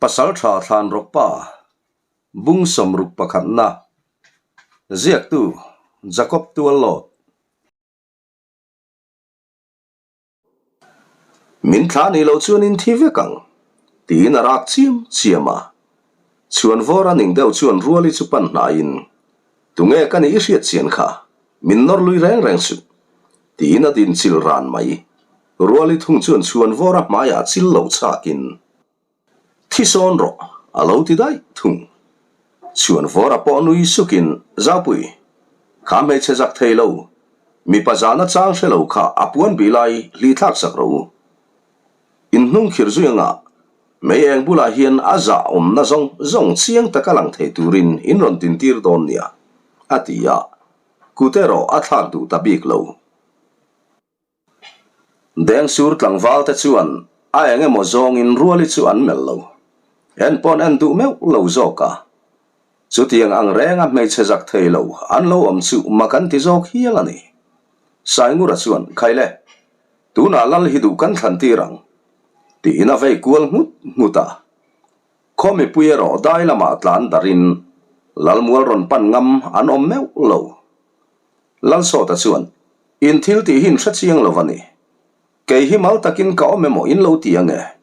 Pasalṭha Thlanrawkpa, Bung sawmruk pakhatna, Ziaktu, Jacob Tuallawt. Min thla nih loh chuan in thi vek ang, tiin a rak chiam chiam a. Chhuanvawr a ning deuh chuan Ruali chu pan hnaiin, Tunge ka nih i hriat chian kha, min nawr lui reng reng suh, tiin a din chil ran mai. Ruali thung chuan Chhuanvawr a hmaiah chil lo chhakin, Thi sawn rawh, a lo ti daih thung. Chhuanvawra pawh nui sukin, Zaupui, kha hmeichhe zak thei lo, mipa zahna chang hre lo kha a puan bih lai hli thlak sak rawh u. In hnung khir zui anga mei eng bulah hian a zah awmna zawng zawng chiang taka lang thei turin in rawn tintir dawn nia, a ti a, kut erawh a thlak duh ta bik lo. Dengsur tlangval te chuan a eng emaw zawngin Ruali chu an melh lo. En pawn en duh meuh lo zawk a. Chutiang ang renga hmeichhe zak thei lo an lo awm chu mak an ti zawk hial a ni. Saingura chuan, Khaile, tunah lal hi duh kan thlan tir ang, tiin a vei kual nghut nghut a. Khaw mipui erawh dai lamah tlan darhin Lalmual rawn pan ngam an awm meuh lo. Lalsawta chuan, In thil tih hi in hre chiang lo a ni. Kei hi mal takin ka awm emaw in lo ti ange.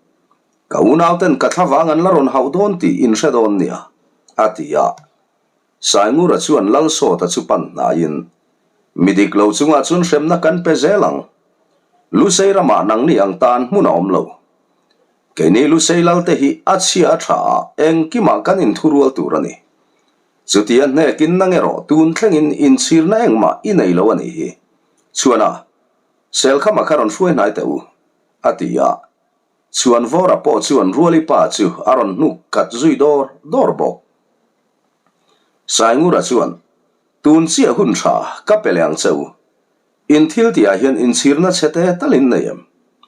Ka unauten ka thlavang an la rawn hauh dawn tih in hre dawn nia, a ti a. Saingura chuan Lalsawta chu pan hnaiin, Mi dik lo chungah chuan hremna kan pe zel ang. Lusei ramah nangni ang tan hmun a awm lo. Keini Lusei Lalte hi a chhia a tha a, engkimah kan inthurual tur a ni. Chutia hnekin nang erawh tun thlengin inchhirna engmah i nei lo a nih hi. Chhuana, Selkhama kha rawn hruai hnai teh u, a ti a. Chhuanvawra pawh chuan Ruali pa chu a rawn hnuk kat zui dawr dawr bawk. Saingura chuan, Tun chiah hun tha ka pe leh ang che u. In thil tihah hian inchhirna chhe te talin nei em?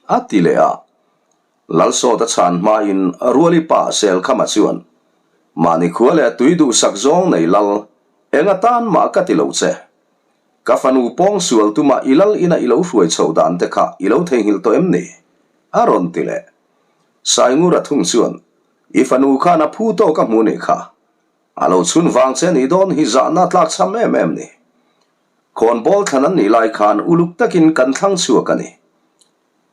a ti leh a. Lalsawta chhan hmain Ruali pa Selkhama chuan, Mahni khua leh tui duhsak zawng nei lal, eng atan mah ka ti lo che. Ka fanu pawng sual tuma i lal ina i lo hruai chhoh dan te kha i lo theihnghilh tawh em ni? a rawn ti leh. Saingura thung chuan, I fanu khan a phu tawk a hmu nih kha. A lo chhun vang che nih dawn hi zahna tlakchham em em ni. Khawnbawl thlan an nih lai khan uluk takin kan thlang chhuak a ni.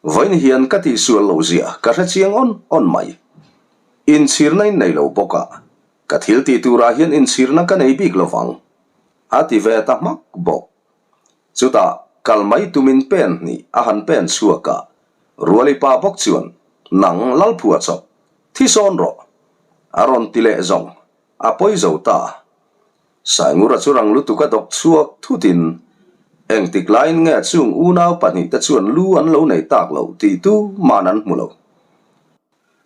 Vawiin hian ka tihsual loh zia ka hre chiang awn awn mai. Inchhirna in nei lo bawk a, ka thil tih turah hian inchhirna ka nei bik lo vang, a ti ve ta hmak bawk. Chutah kal mai tumin pen hnih a han pen chhuak a, Ruali pa bawk chuan, Nang Lalphua chawp, thi sawn rawh, a rawn ti leh zawng, a pawi zo ta. Saingura chu rang lutuk a dawk chhuak thutin, Engtik laiin nge chung unau pahnihte chuan lu an lo nei tak loh tih tu man an hmu lo.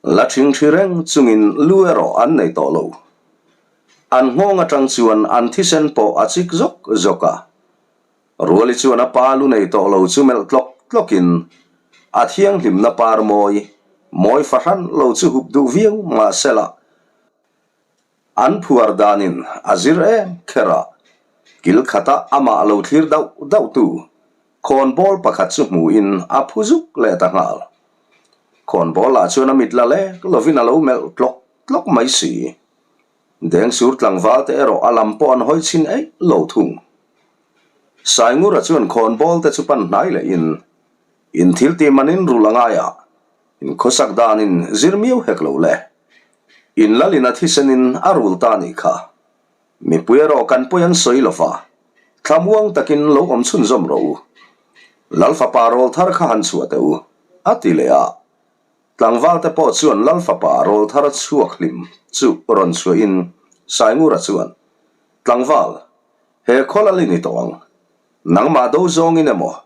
La ṭhingṭhi reng chungin lu erawh an nei tawh lo. An nghawng aṭang chuan an thisen pawh a chik zawk zawk a. Ruali chuan a pa lu nei tawh lo chu melh tlawk tlawkin, a thianghlimna par mawi, mawi fahran lo chu hup duh viau mahsela, An phuar danin a zir em kher a, kil khata amah lo thlir dauh dauhtu khawnbawl pakhat chu hmuhin a phu zuk leh ta nghal. Khawnbawl lah chuan a mit la lek lovin a lo melh tlawk tlawk mai si. Dengsur tlangval te erawh a lam pawh an hawi chhin eih lo thung. Saingura chuan khawnbawl te chu pan hnai lehin, In thil tih manin rulh a ngai a, In khawsak danin zir miau hek lo le. In lalin a thisenin a rul ta nih kha. Mipui erawh kan pawi an sawi lo va, thlamuang takin lo awm chhunzawm rawh u. Lal fapa rawl thar kha han chhuah teh u, a ti leh a. Tlangval te pawh chuan Lal fapa rawl thar chhuak hlim chu rawn chhuahin Saingura chuan, Tlangval, he khaw lal i ni tawh ang. Nangmah do zawngin emaw,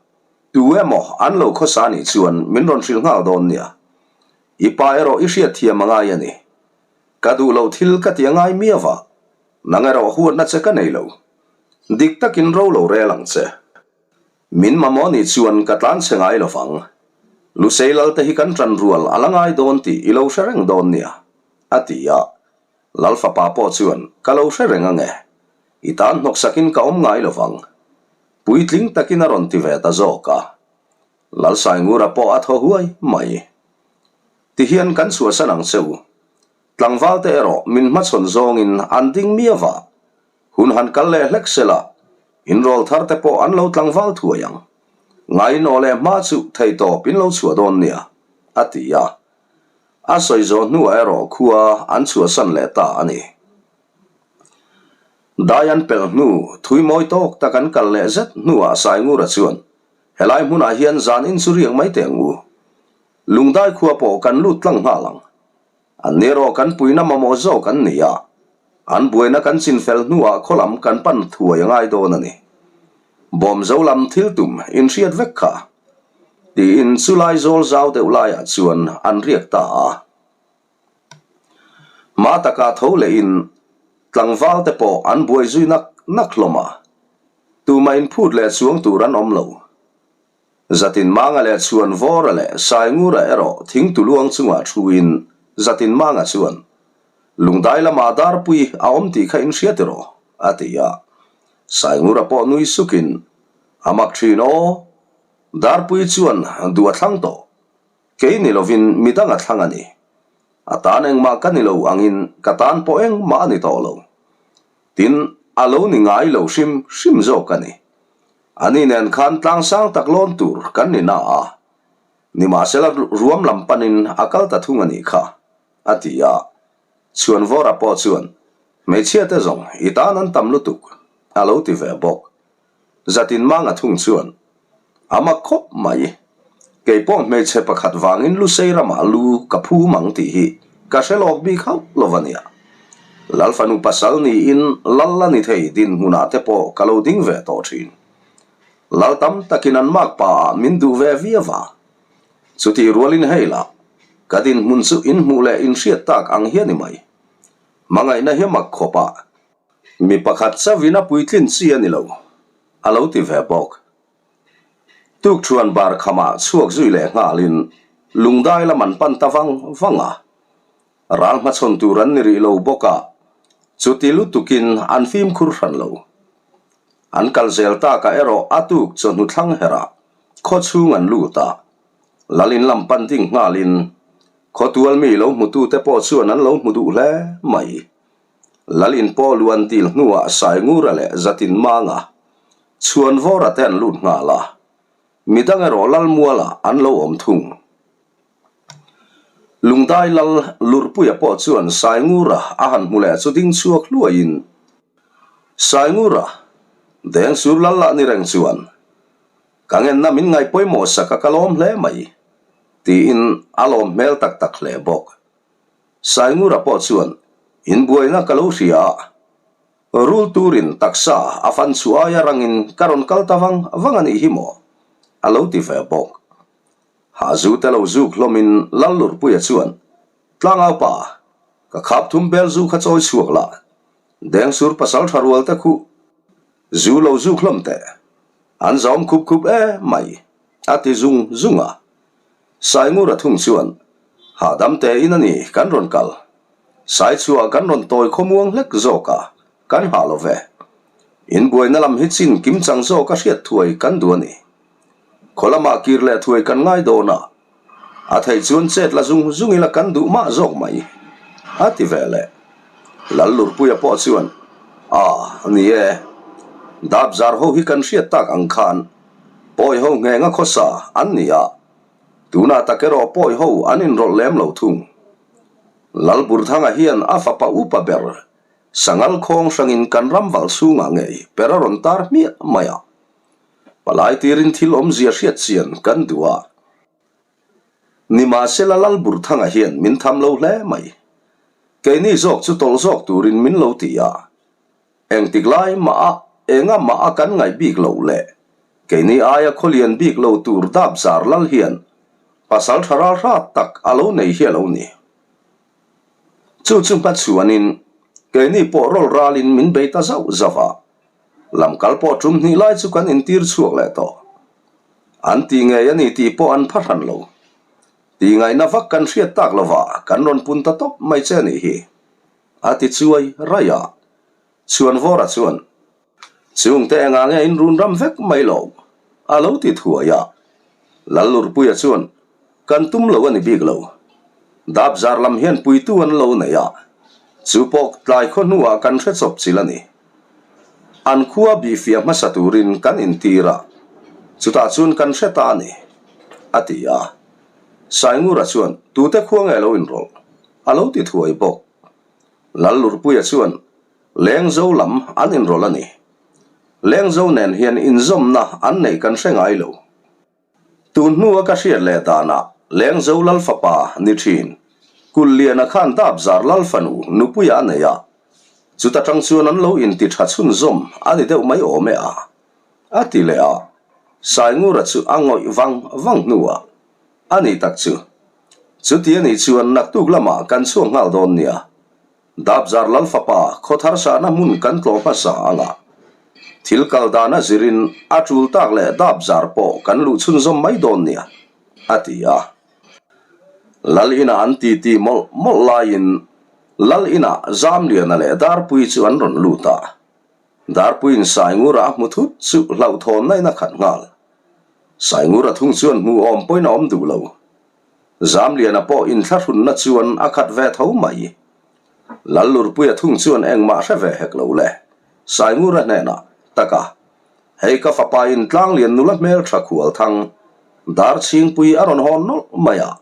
tu emaw an lo khawsa nih chuan min rawn hrilh nghal dawn nia. I pa erawh i hriatthiam a ngai a ni. Ka duh loh thil ka ti a ngai miau va, nang erawh huatna che ka nei lo. Dik takin ro lo rel ang che. Min mamawh nih chuan ka tlan che ngai lo vang. Lusei Lalte hi kan ṭan rual a la ngai dawn tih i lo hre reng dawn nia, a ti a. Lal fapa pawh chuan, Ka lo hre reng ange. I tan hnawksakin ka awm ngai lo vang. Puitling takin a rawn ti ve ta zawk a. Lalsaingura pawh a thaw huai mai. Tihian kan chhuahsan ang che u. Tlangvalte erawh min hmachhawn zawngin an ding miau a, hun han kal leh hlek sela, inrawl thar te pawh an lo tlangval thuai ang. Ngaiin aw leh hma chu theihtawp in lo chhuah dawn nia, a ti a. A sawi zawh hnuah erawh khua an chhuahsan leh ta a ni. Dai an pelh hnu thui mawi tawk tak an kal leh zet hnuah Saingura chuan, Helai hmunah hian zan in chu riak mai teh ang u. Lungdai khua pawh kan lut tlang nghal ang. An ni erawh kan puina mamawh zawk an ni a, an buaina kan chinfel hnuah khaw lam kan pan thuai a ngai dawn a ni. Bawmzo lam thil tum inhriat vek kha tiin chu lai zawl zau deuh laiah chuan an riak ta a. Hma takah tho lehin tlangval te pawh an buai zui nak nak hlawm a, tumah inphut leh chuang tur an awm lo. Zatinmanga leh Chhuanvawra leh Saingura erawh thingtuluang chungah thuin Zatinmanga chuan, Lungdai lamah darpui a awm tih kha in hria tiraw? a ti a. Saingura pawh nui sukin, A mak thin aw! Darpui chuan duh a thlang tawh. Kei ni lovin midang a thlang a ni. A tan engmah ka ni lo angin ka tan pawh engmah a ni tawh lo. Tin, a lo ni ngai lo hrim hrim zawk a ni. Ani nen khan tlang sang tak lawn tur kan ni na a, nimahsela ruam lam panin a kal ta thung a nih kha, a ti a. Chhuanvawra pawh chuan, Hmeichhia te zawng i tan an tam lutuk, a lo ti ve bawk. Zatin Manga thung chuan, A mak khawp mai. Kei pawh hmeichhe pakhat vangin Lusei ramah lu ka phum ang tih hi ka hre lawk bik hauh lo a nia. Lal fanu pasal niin lal la ni thei dinhmunah te pawh ka lo ding ve tawh thin. Lal tam takin an mak pa ah min duh ve viau a. Chutih rualin hei lah, ka dinhmun chu inhmuh leh inhriat tak ang hi a ni mai. Hmangaihna hi a mak khawp a. Mi pakhat chauhin a puitlin chi a ni lo, a lo ti ve bawk. Tukṭhuan bar khamah chhuak zui leh nghalin lungdai lam an pan ta vang vang a. Ral hmachhawn tur an ni rih lo bawk a, chuti lutukin an fimkhur hran lo. An kal zel takah erawh a tuk chawhnu thlang herah khaw chhung an lut a, Lalin lam pan ding nghalin khawtual mi lo hmutute pawh chuan an lo hmu duh hle mai. Lalin pawh luan dil hnuah Saingura leh Zatinmanga, Chhuanvawra te an lut nghal a, midang erawh Lalmualah an lo awm thung. Lungdai Lal Lurpuia pawh chuan Saingura a han hmu leh chu ding chhuak hluaiin, Saingura, Dengsur Lal lah ni reng chuan, ka ngenna min ngaih pawimawh sak a ka lawm hle mai, tiin a lawm hmel tak tak hle bawk. Saingura pawh chuan, Inbuaina ka lo hria a, rul turin taksa a fan chhuah aia rangin ka rawn kal ta vang vang a nih hi maw? a lo ti ve bawk. Hazu te lo zuk hlawmin Lallurpuia chuan, Tlangau pa, ka khap thum bel zu kha chawi chhuak la, Dengsur pasal tha rual te khuh zu lo zuk hlawm teh, an zawm khup khup e mai, a ti zung zung a. Saingura thung chuan, Hahdam te in a ni kan rawn kal. Saichhuah kan rawn tawi khawmuang hlek zawk a, kan hah lo ve. In buaina lam hi chin kim chang zawk a hriat thuai kan duh a ni. Khaw lamah kir leh thuai kan ngai dawn a, a theih chuan chet la zung zung ila kan duh mah zawk mai, a ti ve leh. Lallurpuia pawh chuan, A, ni e, dap zar ho hi kan hriat tak ang khan Pawi ho nghenga khawsa an ni a, tunah tak erawh pawi ho an inrawlh lem lo thung. Lalburthanga hian a fapa upa ber Sangal khawng hrangin kan ram val chhungah ngei per a rawn tar hmiah mai a. Palai tirin thil awmzia hriat chian kan duh a. Nimahsela Lalburthanga hian min tham lo hle mai. Keini zawk chu tawlh zawk turin min lo ti a. Engtik lai mah a enga mah a kan ngaih bik loh le? Keini aia khawlian bik lo tur dap zar lal hian pasal tha ral hrat tak a lo nei hi a lo ni. Chu chu hmachhuanin keini pawh rawl ralin min bei ta zauh zauh a, lamkal pawh tum hnih lai chu kan intir chhuak leh tawh. An ti ngei a ni tih pawh an pha hran lo. Tihngaihna vak kan hriat tak lovah kan rawn pun ta tawp mai che a nih hi. A ti chuai raih a, Chhuanvawra chuan, Chungte engah nge in run ram vek mai lo? a lo ti thuai a. Lallurpuia chuan, Kan tum lo a ni bik lo. Dapzar lam hian puitu an lo nei a, chu pawh tlai khaw hnuah kan hre chawp chil a ni. An khua bihfiah hmasa turin kan intir a, chutah chuan kan hre ta a ni, a ti a. Saingura chuan, Tute khua nge lo inrawlh? a lo ti thuai bawk. Lallurpuia chuan, Lengzo lam an inrawlh a ni. Lengzo nen hian inzawmna an neih kan hre ngai lo. Tun hnua ka hriat leh danah Lengzo Lal fapa ni thin Kulliana khan Dapzar Lal fanu nupuia a nei a, chuta tang chuan an lo inti tha chhunzawm a ni deuh mai awm e a, a ti leh a. Saingura chu a ngawih vang vang hnuah a ni tak chu. Chuti a nih chuan naktuk lamah kan chhuak nghal dawn nia. Dapzar Lal fapa khawthar sahna hmun kan tlawh hmasa ang a, thil kal dan a zirin a tul tak leh Dapzar pawh kan luh chhunzawm mai dawn nia, a ti a. Lal inah an titi mawlh mawlh laiin Lal inah Zamliana leh Darpui chu an rawn lut a. Darpuiin Saingura a hmu thut chu hlauhthawnna in a khat nghal. Saingura thung chuan hmuh awm pawhin a awm duh lo. Zamliana pawh inthlahrunna chuan a khat ve tho mai. Lallurpuia thung chuan engmah hre ve hek lo le. Saingura hnenah, Taka, hei ka fapa in Tlanglian nula hmeltha khual thang, dar chhingpui a rawn hawn nawlh mai a.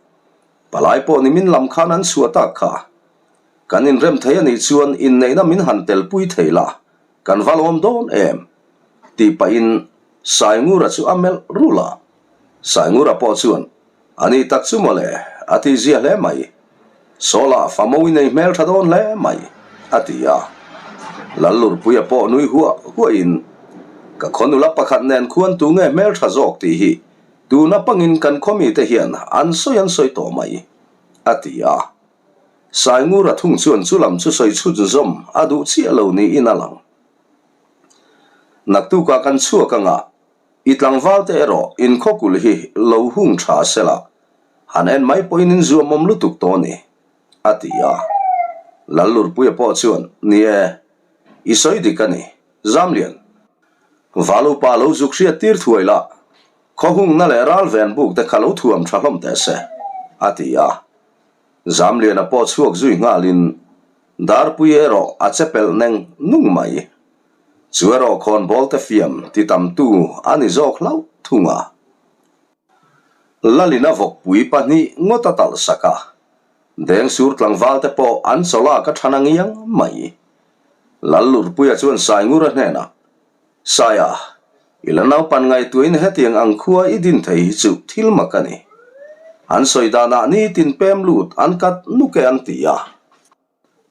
Palai pawh ni min lam khan an chhuah tak kha. Kan inrem thei a nih chuan inneihna min han telpui thei la, kan va lawm dawn em? Tih pahin Saingura chu a melh rulh a. Saingura pawh chuan, A ni tak chu mawle, a ti zia hle mai. Sawla famo i nei hmel tha dawn hle mai, a ti a. Lallurpuia pawh nui huah huahin, Ka khaw nula pakhat nen khuan tu nge hmel tha zawk tih hi tuna pangin kan khaw mite hian an sawi an sawi tawh mai, a ti a. Saingura thung chuan chu lam chu sawi chhut zawm a duh chiah lo niin a lang. Naktukah kan chhuak anga I tlangvalte erawh inkhawkulh hi lo hung tha sela, han en mai pawhin in zuamawm lutuk tawh a ni, a ti a. Lallurpuia pawh chuan, Ni e, i sawi dik a ni, Zamlian. Valupa lo zuk hriat tir thuai la, khaw hungna leh ral ven buk te kha lo thuam tha hlawm teh se, a ti a. Zamliana pawh chhuak zui nghalin Darpui erawh a che pelh neng nung mai. Chu erawh khawnbawl te fiam ti tamtu a ni zawk hlauh thung a. Lalina vawkpui pahnih ngawt a talh sak a, Dengsur tlangval te pawh an chawlak a than a ngiang mai. Lallurpuia chuan Saingura hnenah, Saia, i la naupan ngaihtuahin hetiang ang khua i din thei hi chu thil mak a ni. An sawi danah nitin pem lut an kat nuk e an ti a.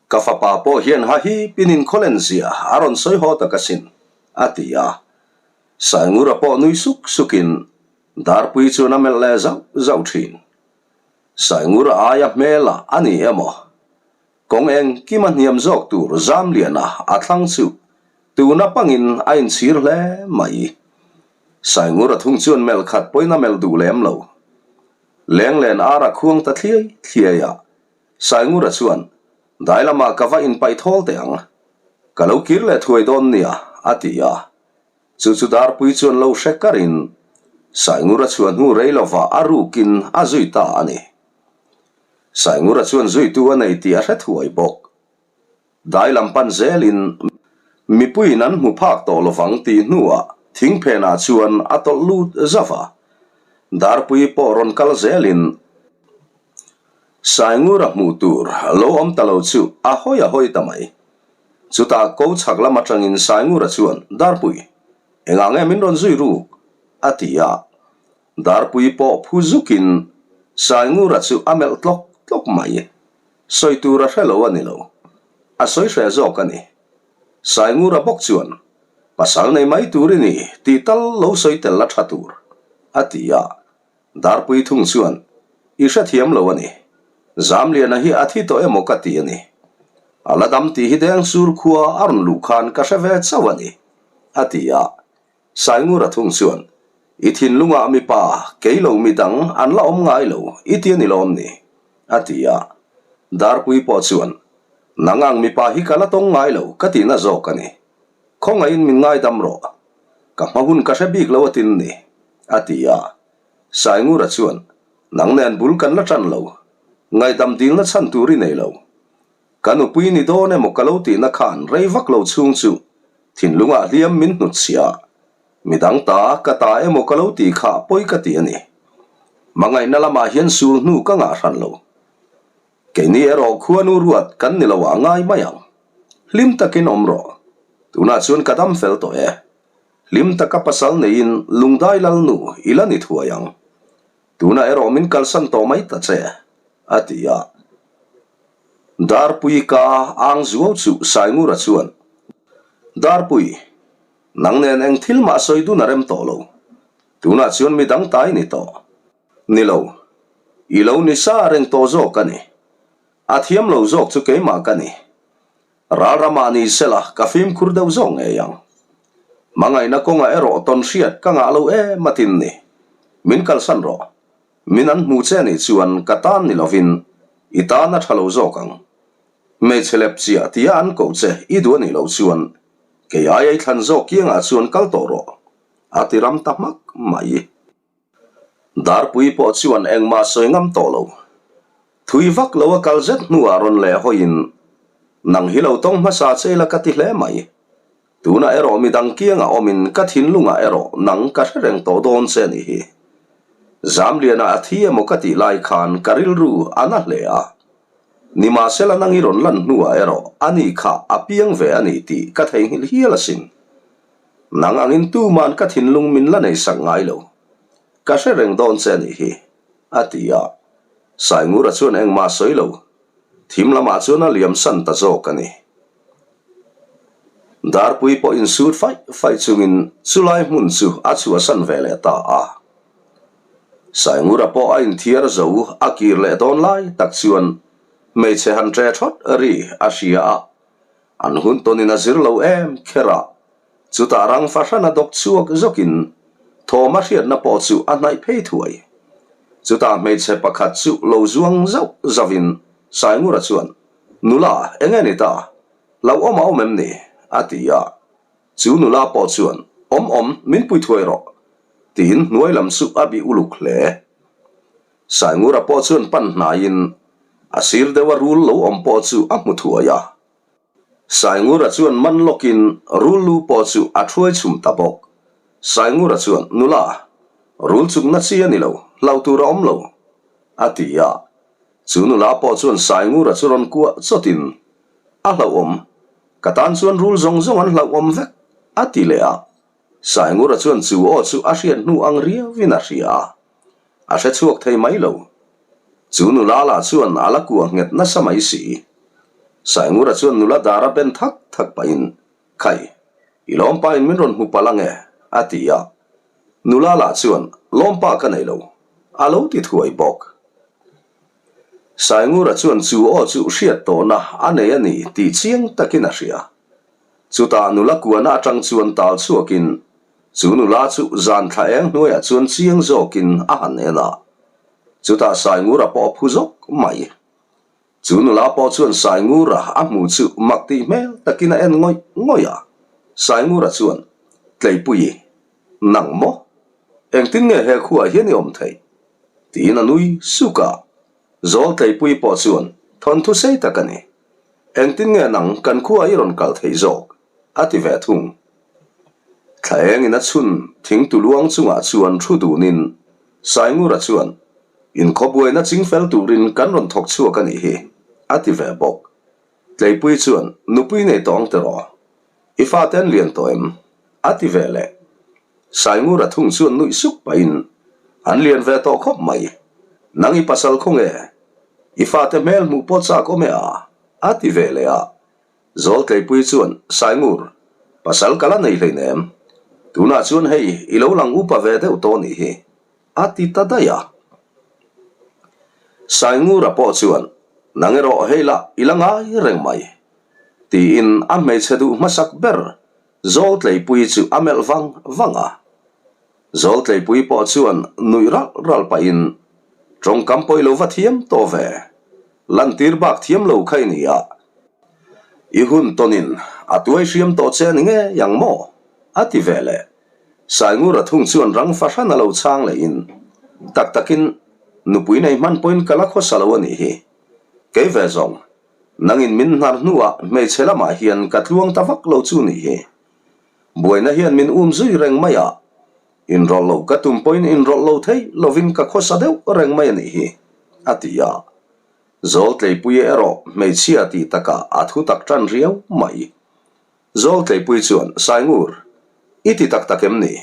Ka fapa pawh hian ha hi pin in khawlen zia a rawn sawi haw tak asin, a ti a. Saingura pawh nui suk sukin Darpui chuan a melh leh zauh zauh thin. Saingura aia hmela a ni emaw? Kawng engkim a hniam zawk tur Zamliana a thlang chu tuna pangin a inchhir hle mai. Saingura thung chuan melh khat pawhin a melh duh lem lo. Lenglen ar a khuang ta thliai thliai a, Saingura chuan, Dai lamah ka va inpaih thawl teh ang. Ka lo kir leh thuai dawn nia, a ti a. Chu chu Darpui chuan lo hre karin Saingura chhuah hnu rei lovah a rukin a zui ta a ni. Saingura chuan zuitu a nei tih a hre thuai bawk. Dai lam pan zelin mipuiin an hmu phak tawh lovang tih hnuah thingphenah chuan a tawlh lut zauh a. Darpui pawh rawn kal zelin Saingura hmuh tur lo awm ta lo chu a hawi a hawi ta mai. Chutah ko chhak lam atangin Saingura chuan, Darpui, engah nge min rawn zui ruk? a ti a. Darpui pawh phu zukin Saingura chu a melh tlawk tlawk mai. Sawi tur a hre lo a ni lo. A sawi hreh zawk a ni. Saingura bawk chuan, Pasal nei mai tur i ni tih tal lo sawi tel la tha tur, a ti a. Darpui thung chuan, I hrethiam lo a ni. Zamliana hi a thi tawh emaw ka ti a ni. A la dam tih hi Dengsur khua a rawn luh khan ka hre ve chauh a ni, a ti a. Saingura thung chuan, I thinlungah mipa, kei lo midang an la awm ngai lo, i ti a ni lawm ni? a ti a. Darpui pawh chuan, Nang ang mipa hi ka la tawng ngai lo ka tihna zawk a ni. Khawngaihin min ngaidam rawh. Ka hma hun ka hre bik lo a tin ni, a ti a. Saingura chuan, Nang nen bul kan la tan lo. Ngaihdam dilna chhan tur i nei lo. Ka nupui ni dawn emaw ka lo tihna khan rei vak lo chhung chu thinlungah hliam min hnutchhiah. Midang ta ka ta emaw ka lo tih kha pawi ka ti a ni. Hmangaihna lamah hian sul hnu ka ngah hran lo. Keini erawh khuanu ruat kan ni lo ah ngai mai ang. Hlim takin awm rawh. Tunah chuan ka dam fel tawh e. Hlim taka pasal neiin lungdai lalnu i la ni thuai ang. Tunah erawh min kalsan tawh mai ta che, a ti a. Darpui ka ang zuau chu Saingura chuan, Darpui, nang nen eng thil mah sawi dun a rem tawh lo. Tunah chuan mi dang ta i ni tawh. Ni lo, i lo ni sa reng tawh zawk a ni. A thiam lo zawk chu keimah ka ni. Ral ramah ni sela ka fimkhur deuh zawk ngei ang. Hmangaihna kawngah erawh tawn hriat ka ngah lo em a tin ni. Min kalsan rawh. Min an hmu che nih chuan ka tan ni lovin i tan a tha lo zawk ang. Hmeichhe lep chiah tia an koh che i duh a nih loh chuan kei aia i thlan zawk kiangah chuan kal tawh rawh. A ti ram ta hmak mai. Darpui pawh chuan engmah sawi ngam tawh lo. Thui vak lo a kal zet hnuah rawn leh hawiin, Nang hi lo tawng hmasa che ila ka ti hle mai. Tunah erawh midang kiangah awmin ka thinlungah erawh nang ka hre reng tawh dawn che a nih hi. Zamliana a thi emaw ka tih lai khan ka rilru a na hle a. Nimahsela nang i rawn lan hnuah erawh ani kha a piang ve a ni tih ka theihnghilh hial asin. Nang angin tuman ka thinlung min la nei sak ngai lo. Ka hre reng dawn che a nih hi, a ti a. Saingura chuan engmah sawi lo. Thim lamah chuan a liam san ta zawk a ni. Darpui pawh insut faih faih chungin chulai hmun chu a chhuahsan ve leh ta a. Saingura pawh a inthiar zo a kir leh dawn lai tak chuan hmeichhe han ṭe ṭhawt ri a hria a. An hun tawnin a zir lo em kher a, chutah rang fahrana dawk chhuak zawkin thawm a hriatna pawh chu a hnaih phei thuai. Chutah hmeichhe pakhat chu lo zuang zauh zauhin Saingura chuan, Nula, eng nge ni ta? Hlauhawm a awm em ni? a ti a. Chu nula pawh chuan, Awm awm, min pui thuai rawh, tiin hnuai lam chu a bih uluk hle. Saingura pawh chuan pan hnaiin a sir deuha rul lo awm pawh chu a hmu thuai a. Saingura chuan man lawkin rul lu pawh chu a thuai chhum ta bawk. Saingura chuan, Nula, rul chukna chi a ni lo, hlauh tur a awm lo, a ti a. Chu nula pawh chuan Saingura chu rawn kuah chawtin, A hlauhawm, ka tan chuan rul zawng zawng an hlauhawm vek, a ti leh a. Saingura chuan chu aw chu a hriat hnu ang riauin a hria a. A hre chhuak thei mai lo. Chu nula lah chuan a la kuah nghet nasa mai si. Saingura chuan nula dar a ben thak thak pahin, Khai, i lawmpain min rawn hmu palh ange, a ti a. Nula lah chuan, Lawmpa ka nei lo, a lo ti thuai bawk. Saingura chuan chu aw chu hriat tawhna a nei a ni tih chiang takin a hria. Chutah nula kuahna atang chuan tal chhuakin Chu nula chu zan thla eng hnuaiah chuan chiang zawkin a han en a, chutah Saingura pawh a phu zawk mai. Chu nula pawh chuan Saingura a hmuh chu mak tih hmel takin a en ngawih ngawih a. Saingura chuan, Tleipuii, nang maw? Engtin nge he khuaah hian i awm theih? tiin a nui suk a. Zawl Tleipuii pawh chuan, Thawnthu sei tak a ni. Engtin nge nang kan khuaah i rawn kal theih zawk? a ti ve thung. Thla engin a chhun thing tu luang chungah chuan thu dunin Saingura chuan, Inkhawbuaina chingfel turin kan rawn thawk chhuak a nih hi, a ti ve bawk. Tleipui chuan, Nupui nei tawh ang tiraw? I fate an lian tawh em? a ti ve leh. Saingura thung chuan nuih suk pahin, An lian ve tawh khawp mai. Nang i pasal khawnge? I fate hmel hmuh pawh chak awm e a? a ti ve leh a. Zawltleipui chuan, Saingur, pasal ka la nei hleinem. Tunah chuan hei i lo lang upa ve deuh tawh nih hi, a ti ta daih a. Saingura pawh chuan, Nang erawh hei lah i la ngai reng mai, tiin a hmeichhe duh hmasak ber Zawltleipui chu a melh vang vang a. Zawltleipui pawh chuan nuih ralh ralh pahin, Tawngkam pawh i lo va thiam tawh ve. Lantir bak thiam lo kha i ni a, i hun tawnin a tuai hriam tawh che a ni ngei ang maw? a ti ve leh. Saingura thung chuan rang fahran a lo chhang lehin, Tak takin, Nupui nei hman pawhin ka la khawsa lo a nih hi. Kei ve zawng, nangin min hnar hnuah hmeichhe lamah hian ka tluang ta vak lo chu nih hi. Buaina hian min um zui reng mai a, inrawlh loh ka tum pawhin inrawlh lo thei lovin ka khawsa deuh reng mai a nih hi, a ti a. Zawltleipuia erawh hmeichhia tih takah a thu tak tan riau mai. Zawltleipui chuan, Saingur, i ti tak tak em ni?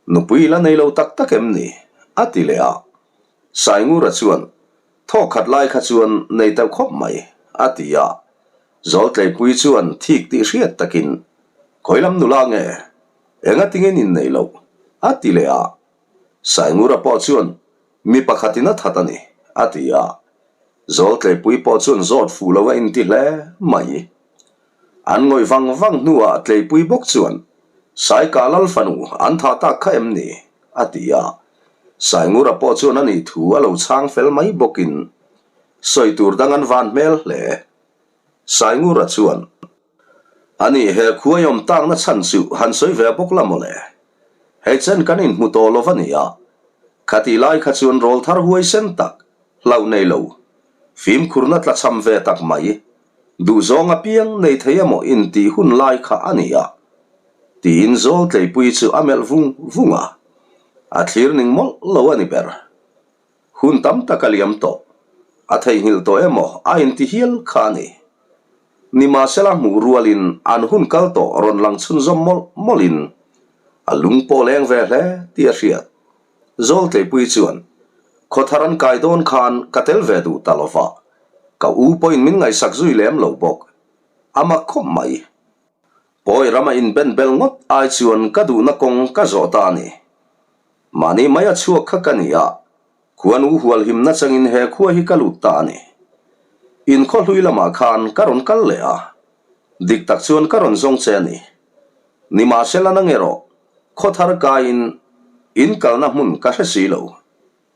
Nupui la nei lo tak tak em ni? a ti leh a. Saingura chuan, Thawk khat lai kha chuan nei teuh khawp mai, a ti a. Zawltleipui chuan thik tih hriat takin, Khawi lam nula nge? Enga tingin in nei loh? a ti leh a. Saingura pawh chuan, Mi pakhatin a that a ni, a ti a. Zawltleipui pawh chuan zawt fuh lo a inti hle mai. An ngawih vang vang hnuah Tleipui bawk chuan, Saika lal fanu an thah tak kha em ni? a ti a. Saingura pawh chuan a nih thu a lo chhang fel mai bawkin sawi tur dang an van hmel hle. Saingura chuan, A nih he khuai awm takna chhan chu han sawi ve bawk la mawle. Hei chen kan inhmu tawh lo va nia. Khatih lai kha chuan rawlthar huaisen tak, hlauh nei lo, fimkhurna tlachham ve tak mai, Duhzawng apiang nei thei emaw intih hun lai kha a ni a, tiin Zawltleipui chu a melh vung vung a, a thlir ning mawlh lo a ni ber. Hun tam tak a liam tawh, a theihnghilh tawh emaw a inti hial kha a ni. Nimahsela hmuh rualin an hun kal tawh rawn lang chhunzawm mawlh mawlhin a lung pawh leng ve hle tih a hriat. Zawltleipui chuan, Khawthar an kai dawn khan ka tel ve duh ta lo va, ka u pawhin min ngaihsak zui lem lo bawk. A mak khawp mai. Pawi rama inben bel ngawt ai chuan ka duhna kawng ka zawh ta a ni. Mahni mai a chhuak kha ka ni a, khuan u hualhimna changin he khua hi ka lut ta a ni. Inkhaw hlui lamah khan ka rawn kal leh a, dik tak chuan ka rawn zawng che a ni. Nimahsela nang erawh Khawthar kaiin in kalna hmun ka hre si lo.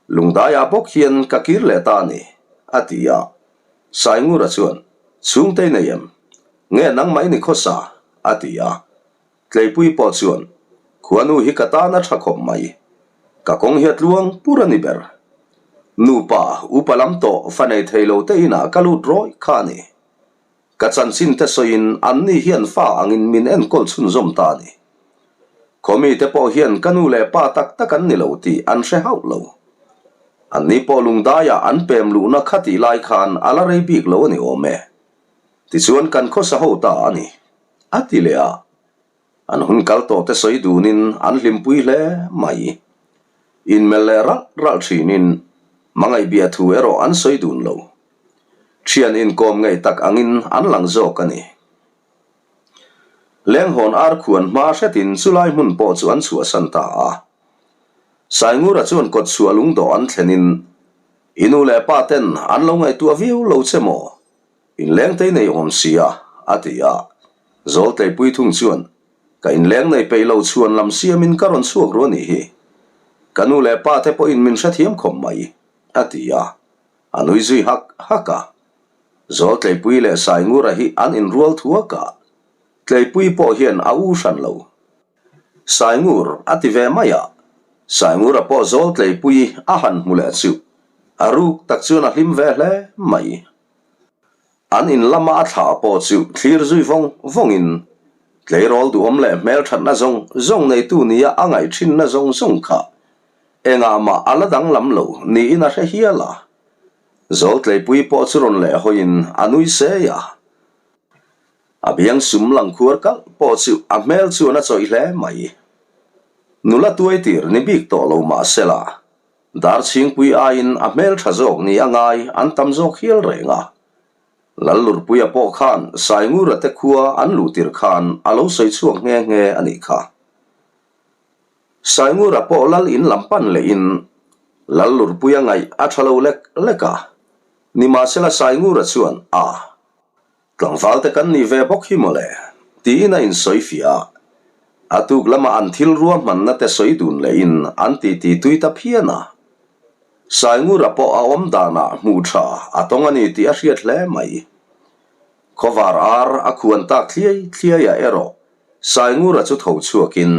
Lungdaiah bawk hian ka kir leh ta a ni, a ti a. Saingura chuan, Chhungte i nei em? Nge nangmah i ni khawsa? a ti a. Tleipui pawh chuan, Khuanu hi ka tan a tha khawp mai. Ka kawng hi a tluang pur a ni ber. Nupa upa lam tawh fa nei thei lo te inah ka lut rawih kha a ni. Ka chanchin te sawiin anni hian fa angin min enkawl chhunzawm ta a ni. Khawmi te pawh hian ka nu leh pa tak tak an ni lo tih an hre hauh lo. Anni pawh lungdaiah an pem luhna kha tih lai khan a la rei bik lo a ni awm e. Tichuan kan khawsa ho ta a ni, a ti leh a. An hun kal tawh te sawi dunin an hlimpui hle mai. Inmelh leh ralh ralh thinin hmangaihbia thu erawh an sawi dun lo. Thian inkawm ngei tak angin an lang zawk a ni. Lenghawn ar khuan hma hretin chulai hmun pawh chu an chhuahsan ta a. Saingura chuan kawtchhuah lungdawh an thlenin, I nu leh pa ten an lo ngaihtuah viau lo che maw? Inlengtei nei awm sia, a ti a. Zawltleipui thung chuan, Ka inleng nei peih lo chhuan lam siamin ka rawn chhuak ru a nih hi. Ka nu leh pa te pawhin min hrethiam khawp mai, a ti a. A nui zui hak hak a. Zawltleipui leh Saingura hi an inrual thuak a, Tleipui pawh hian a u hran lo. Saingur a ti ve mai a, Saingura pawh Zawltleipui a han hmu leh chu a ruk tak chuan a hlim ve hle mai. An in lama a thlah pawh chu thlir zui vawng vawngin tleirawl duhawm leh hmelthatna zawng zawng neitu nia a ngaih thinna zawng zawng kha Engah mah a la danglam lo niin a hre hial a. Zawltleipui pawh chu rawn leh hawiin a nui sei a. A biang sum lang khuar kalh pawh chu a hmel chuan a chawih hle mai. Nula tuai tir ni bik tawh lo mah sela, Darchhingpui aiin a hmel tha zawk ni a ngai an tam zawk hial reng a. Lallurpuia pawh khan Saingura te khua an luh tir khan a lo sawi chhuak nghe nghe a nih kha. Saingura pawh lal in lam pan lehin lal lurpuia ngaih a tha lo lek lek a, nimahsela Saingura chuan a tlangval te kan nih ve bawk hi mawle tiin a insawi fiah a, a tuk lama an thil ruahmanna te sawi dun lehin an titi tui ta phian a. Saingura pawh a awm danah hmuh tha a tawng a ni tih a hriat hle mai. Khawvar ar a khuan tak thliai thliaiah erawh Saingura chu tho chhuakin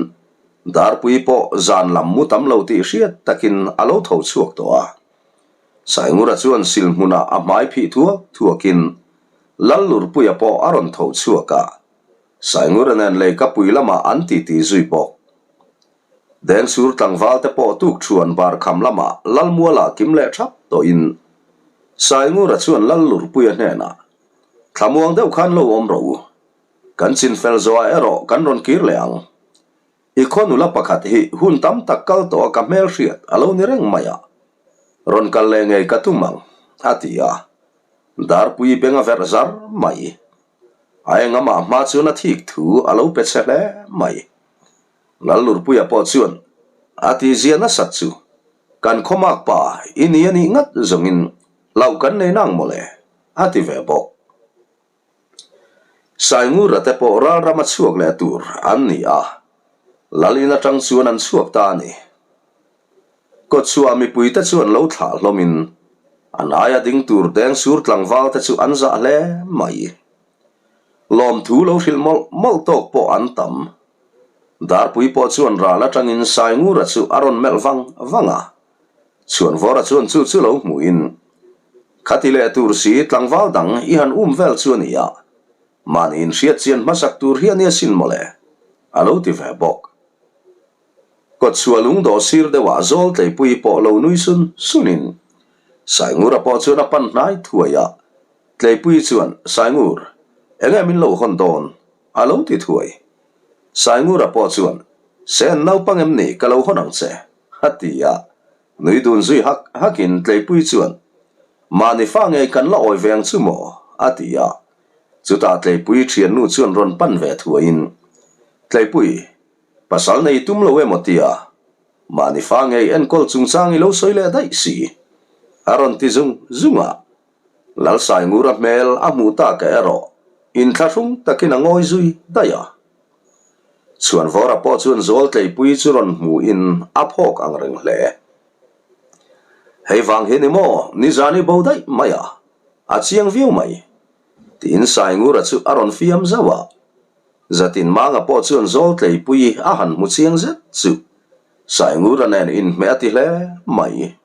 Darpui pawh zan lam mu tam lo tih hriat takin a lo tho chhuak tawh a. Saingura chuan sil hmunah a hmai phih thuak thuakin Lallurpuia pawh a rawn tho chhuak a, Saingura nen leikapui lamah an titi zui bawk. Dengsur tlangval te pawh tukṭhuan barkham lamah Lalmualah kim leh ṭhap tawhin Saingura chuan Lallurpuia hnenah, Thlamuang deuh khan lo awm rawh u. Kan chinfel zawhah erawh kan rawn kir leh ang. I khaw nula pakhat hi hun tam tak kal tawh a ka hmelhriat a lo ni reng mai a, rawn kal leh ngei ka tum ang, a ti a. Darpui beng a verh zar mai. A engamah hma chuan a thik thu a lo pe chhe hle mai. Lallurpuia pawh chuan a tihzia nasat chu kan khawmak pa i ni a nih ngat zawngin hlauh kan nei nang mawle, a ti ve bawk. Saingura te pawh ralram a chhuak leh tur an ni a, lal in atang chuan an chhuak ta a ni. Kawtchhuah mipuite chuan lo thlah hlawmin an aia ding tur Dengsur tlangval te chu an zah hle mai. Lawmthu lo hrilh mawlh mawlh tawk pawh an tam. Darpui pawh chuan ral atangin Saingura chu a rawn melh vang vang a. Chhuanvawra chuan chu chu lo hmuhin, Khati leh tur si tlangval dang i han um vel chu a ni a, mahni inhriat chian hmasak tur hi a nia sin mawle, a lo ti ve bawk. Kawtchhuah lungdawh sir deuhah zawl tleipui pawh lo nui sun sunin Saingura pawh chuan a pan hnai thuai a, Tleipui chuan, Saingur, enge min lo hawn dawn? a lo ti thuai. Saingura pawh chuan, Sen naupang em ni ka lo hawn ang che? a ti a, nui dun zui hak hakin Tleipui chuan, Mahni fa ngei kan la awi ve ang chu maw? a ti a, chutah Tleipui thiannu chuan rawn pan ve thuaiin, Tleipui, pasal nei tum lo emaw tia, mahni fa ngei enkawl chungchang i lo sawi leh daih si, a rawn ti zung zung a, Lalsaingura hmel a hmuh tak erawh inthlahrung takin a ngawi zui daih a. Chhuanvawra pawh chuan Zawltleipui chu rawn hmuhin a phawk ang reng hle. Hei vang hi ni maw nizan i bo daih mai a, a chiang viau mai, tiin Saingura chu a rawn fiam zauh a. Zatin Manga pawh chuan Zawltleipui a han hmu chiang zet chu Saingura nen inhmeh a ti hle mai.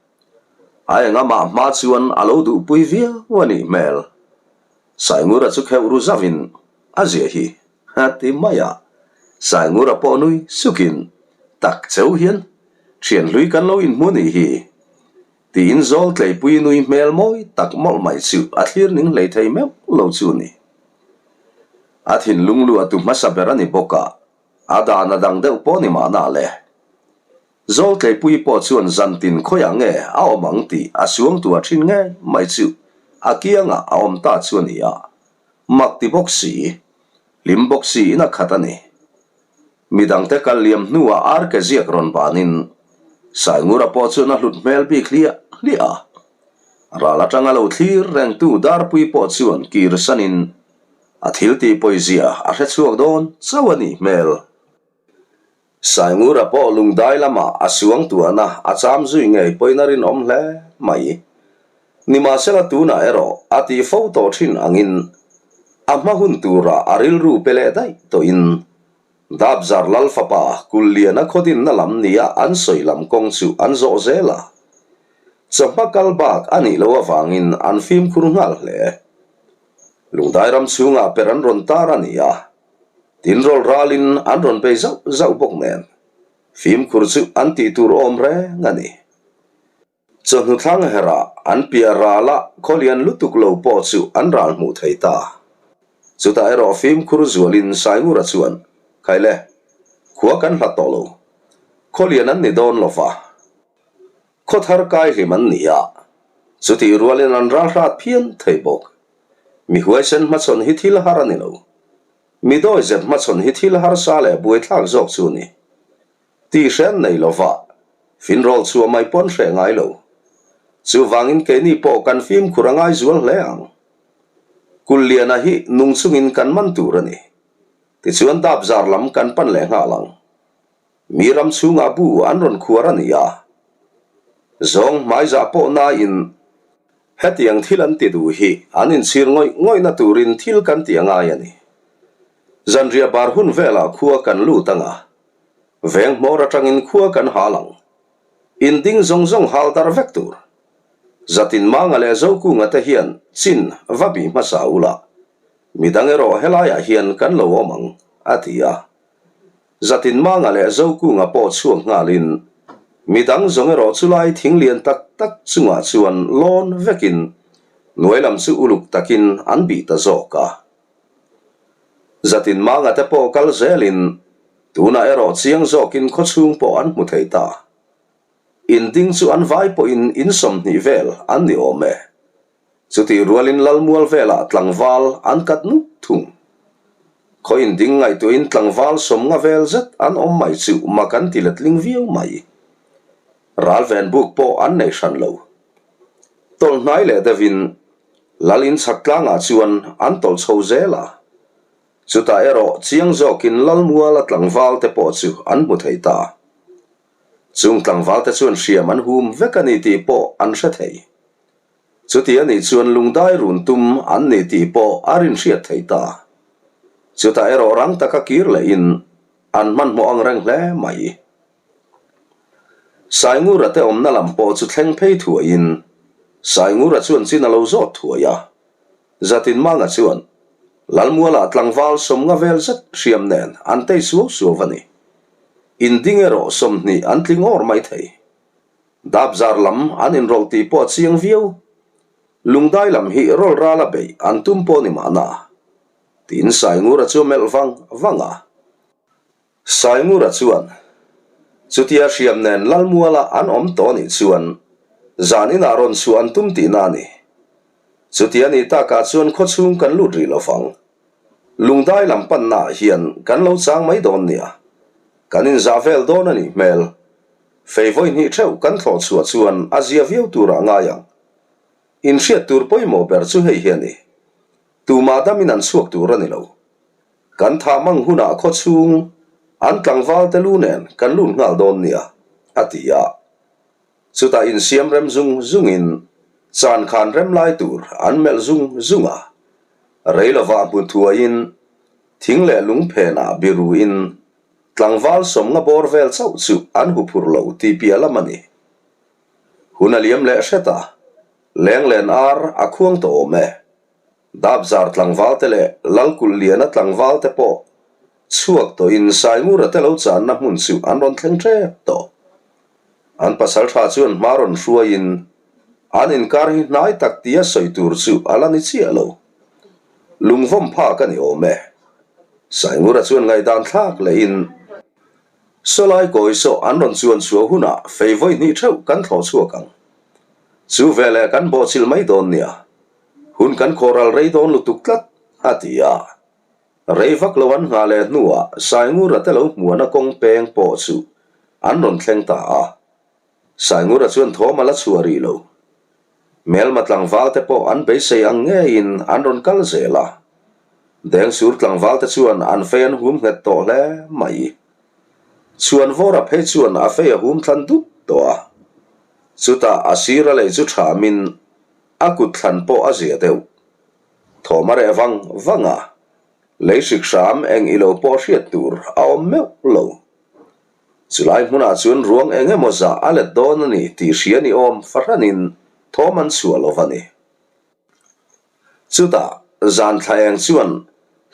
A engamah hma chuan a lo duhpui viau a nih hmel. Saingura chu kheuh ru zauhin a zia hi a ti mai a. Saingura pawh nui sukin, Tak cheu hian thian hlui kan lo inhmu nih hi, tiin zawl tleipui nui hmel mawi tak mawlh mai chu a thlir ning hlei thei meuh lo chu ni. A thinlung luah tu hmasa ber a ni bawk a, a dan a dang deuh pawh ni mahna le. Zawltleipui pawh chuan zantin khawiah nge a awm ang tih a suangtuah thin ngei mai chu a kiangah a awm ta chu a ni a, mak ti bawk si, hlim bawk si in a khat a ni. Midangte kal liam hnuah arke ziak rawn banin Saingura pawh chuan a hlut hmel bik hliah hliah a. Ral atanga lo thlir rengtu Darpui pawh chuan kir sanin a thil tih pawizia a hrechhuak dawn chauh a nih hmel. Saingura pawh lungdai lamah a suang tuahna a cham zui ngei pawhin a rinawm hle mai. Nimahsela tunah erawh a tih fo tawh thin angin a hma hun turah a rilru pe leh daih tawhin Dapzar Lal fapa Kulliana khawdinna lam nia an sawi lam kawng chu an zawh zel a. Chawhma kal bak a nih loh avangin an fimkhur nghal hle. Lungdai ram chhungah per an rawn tar a ni a. Tin rawl ralin an rawn bei zauh zauh bawk nen, fimkhur chu an tih tur awm reng a ni. Chawhnu thlang herah an piah rala khawlian lutuk lo pawh chu an ral hmuh thei ta. Chutah erawh fimkhur zualin Saingura chuan, Khaile, khua kan hlat tawh lo. Khawlian an ni dawn lo va. Khaw thar kai hlim an ni a, chutih rualin an ral hrat phian thei bawk. Mi huaisen hmachhawn hi thil har a ni lo. Mi dawizep hmachhawn hi thil harsa leh buaithlak zawk chu a ni. Tihhren nei lova finrawl chhuah mai pawn hreh ngai lo. Chuvangin keini pawh kan fimkhur a ngai zual hle ang. Kulliana hi nung chungin kan man tur a ni. Tichuan dapzar lam kan pan leh nghal ang. Mi ram chhungah bu an rawn khuar a ni a, zawng hmaizah pawh nain hetiang thil an ti duh hi an inchhir ngawih ngawihna turin thil kan ti a ngai a ni. Zanriah bar hun velah khua kan lut ang a, veng hmawr atangin khua kan hal ang. In ding zawng zawng hal dar vek tur. Zatinmanga leh Zokunga te hian chin va bih hmasa ula, midang erawh helaiah hian kan lo awm ang, a ti a. Zatinmanga leh Zokunga pawh chhuak nghalin, midang zawng erawh chulai thing lian tak tak chungah chuan lawn vekin hnuai lam chu uluk takin an bih ta zawk a. Zatinmanga te pawh kal zelin, tunah erawh chiang zawkin khawchhung pawh an hmu thei ta. In ding chu an vai pawhin in 20 vel an ni awm e. Chutih rualin Lalmual velah tlangval an kat nuk thung. Khaw in ding ngaihtuahin tlangval 50 vel zet an awm mai chu mak an ti letling viau mai. Ralven buk pawh an nei hran lo. Tawlh hnai leh deuhin Lal in chhak tlangah chuan an tawlh chho zel a. Chutah erawh chiang zawkin Lalmuala tlangval te pawh chu an hmu thei ta. Chung tlangvalte chuan hriam an hum vek a ni tih pawh an hre thei. Chuti a nih chuan lungdai run tum an ni tih pawh a rinhriat thei ta. Chutah erawh rang taka kir lehin an hmanhmawh ang reng hle mai. Saingura te awmna lam pawh chu thleng phei thuaiin Saingura chuan chin a lo zawt thuai a. Zatinmanga chuan Lalmualah tlangval 50 vel zet hriam nen an tei suau suau a ni. In ding erawh 20 an tling awr mai thei. Dapzar lam an inrawlh tih pawh a chiang viau. Lungdai lam hi rawl rala beih an tum pawh ni mahna. Tiin Saingura chu a melh vang vang a. Saingura chuan, Chutia hriam nen Lalmuala an awm tawh nih chuan zan inah rawn chhuah an tum tihna a ni. Chutia ni takah chuan khawchhung kan lut rih lo vang. Lungdai lam pannaah hian kan lo chang mai dawn nia. Kan inzah vel dawn a nih hmel. Fei vawi hnih theuh kan thlawh chhuah chuan a zia viau turah ngai ang. Inhriat tur pawimawh ber chu hei hi a ni. Tumah damin an chhuak tur a ni lo. Kan thah mang hunah khawchhung an tlangval te lu nen kan lut nghal dawn nia, a ti a. Chutah insiam rem zung zungin chan khan rem lai tur an melh zung zung a. Rei lovah hmu thuaiin thing leh lung phenah biruin tlangval 50 bawr vel chauh chu an huphurh lo tih piah lam a ni. Hun a liam leh hret a, lenglen ar a khuang tawh awm e. Dapzar tlangvalte leh Lalkulhliana tlangvalte pawh chhuak tawhin Saingura te lo channa hmun chu an rawn thleng tep tawh. An pasaltha chuan hma rawn hruaiin an inkar hi hnai tak tia sawi tur chu a la ni chiah lo. Lungvawm phak a ni awm e. Saingura chuan ngaihdan thlak lehin Sawlai kawi saw an rawn chuan chhuah hunah fei vawi hnih theuh kan thlawh chhuak ang. Chu veleh kan bawhchilh mai dawn nia. Hun kan khawhral rei dawn lutuk tlat, a ti a. Rei vak lo an nghah leh hnuah Saingura te lo hmuahna kawng peng pawh chu an rawn thleng ta a. Saingura chuan thawm a la chhuah rih lo. Hmelma tlangval te pawh an beisei ang ngeiin an rawn kal zel a. Dengsur tlangval te chuan an fei an hum nghet tawh hle mai. Chhuanvawra phei chuan a fei a hum thlan dup tawh a. Chutah a sir a lei chu thamin a kut thlan pawh a zia deuh. Thawm a reh vang vang a, lei hrik hram eng ilo pawh hriat tur a awm meuh lo. Chulai hmunah chuan ruang eng emaw zah a let dawn a ni tih hria ni awm fahranin thawm an chhuah lo va ni. Chutah zan thla eng chuan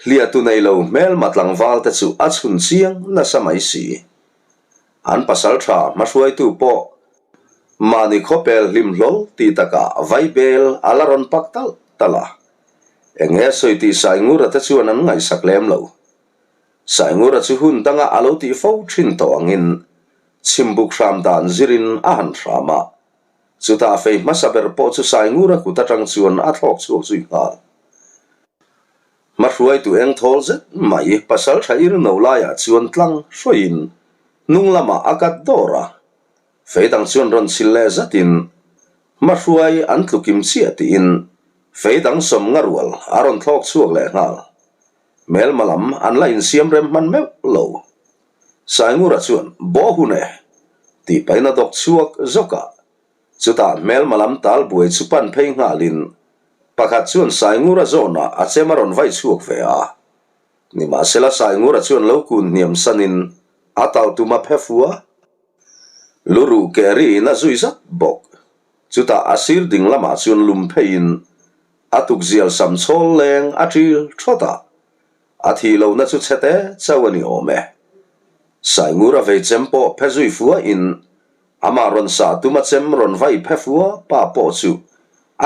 hliahtu nei lo hmelma tlangval te chu a chhun chiang nasa mai si. An pasal tha hmahruaitu pawh mahni khawpel hlim hlawl tih takah vaibel a la rawn pak talh talh a. Eng nge sawi tih Saingura te chuan an ngaihsak lem lo. Saingura chu hun danga a lo tih fo thin tawh angin chhimbuk hram dan zirin a han hram a. Chutah fei hmasa ber pawh chu Saingura kut atang chuan a thlawk chhuak zui nghal. Hmahruaitu eng thawl zet mai pasal tha ir no laiah chuan tlang hruaiin hnung lamah a kat dawr a. Fei dang chuan rawn chhil leh zatin hmahruai an tlukim chiah tiin fei dang 50 rual a rawn thlawk chhuak leh nghal. Hmelma lam an la insiam rem hman meuh lo. Saingura chuan Baw hun e! tih pahin a dawk chhuak zawk a. Chutah hmelma lam tal buai chu pan phei nghalin pakhat chuan Saingura zawnah a chem a rawn vai chhuak ve a. Nimahsela Saingura chuan lo kun hniam sanin a tal tum a phe fua. Lu ruh ke riin a zui zat bawk. Chutah a sir ding lamah chuan lum pheiin a tukzial sam chhawl leng a ṭil ṭhawt a, a thih lohna chu chhe te chauh a ni awm e. Saingura vei chem pawh phe zui fuahin amah rawn sah tuma chem rawn vai phe fua pa pawh chu